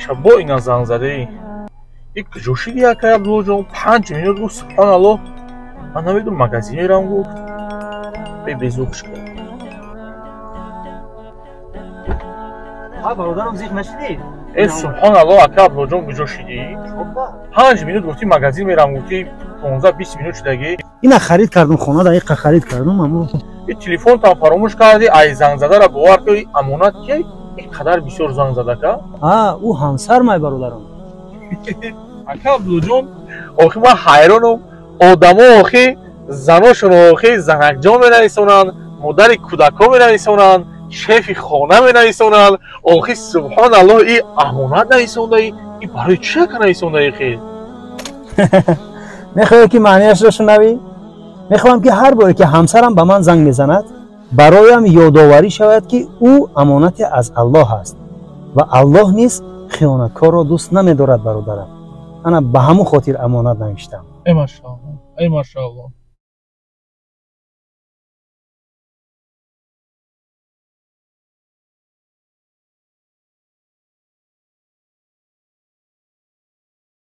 Шабо ина занг задаи. И куҷо шиди, акай Абдуллоҷон? 5 минут гуфт, субҳоналлоҳ, ман намедонам, магазин мерам гуфт. Безухш кард. Бародарам, зиқ нашидӣ? Э, субҳоналлоҳ, ака Абдуллоҷон, куҷо шидӣ? 5 минут гуфтӣ, магазин мерам гуфтӣ, 15-20 минут шудагӣ. Ина харид кардум, хона дақиқа харид кардум, амо. И телефонтам фаромӯш кардӣ. Ай занг задара бовар кунӣ, амонат ки ин қадар бисёр занг задака. А, ӯ ҳамсар май, бародарам. Ака Абдуллоҷон, охи ман ҳайронам, одамо охи заношон охи занакҷон менависонанд, модари кӯдакҳо менависонанд, шефи хона менависонанд, охи субҳоналлоҳ, и амонат нависондаи, и барои чӣ ака нависондаи хел? Мехоҳӣ ки маънияшро шунавӣ? Мехоҳам, ки ҳар боре ки ҳамсарам ба ман занг мезанад, бароям ёдоварӣ шавад, ки ӯ амонате аз Аллоҳ аст ва Аллоҳ низ хиёнаткорро дӯст намедорад. Бародарам, ана ба ҳамун хотир амонат навиштам. Э, машаалло, э, машаалло.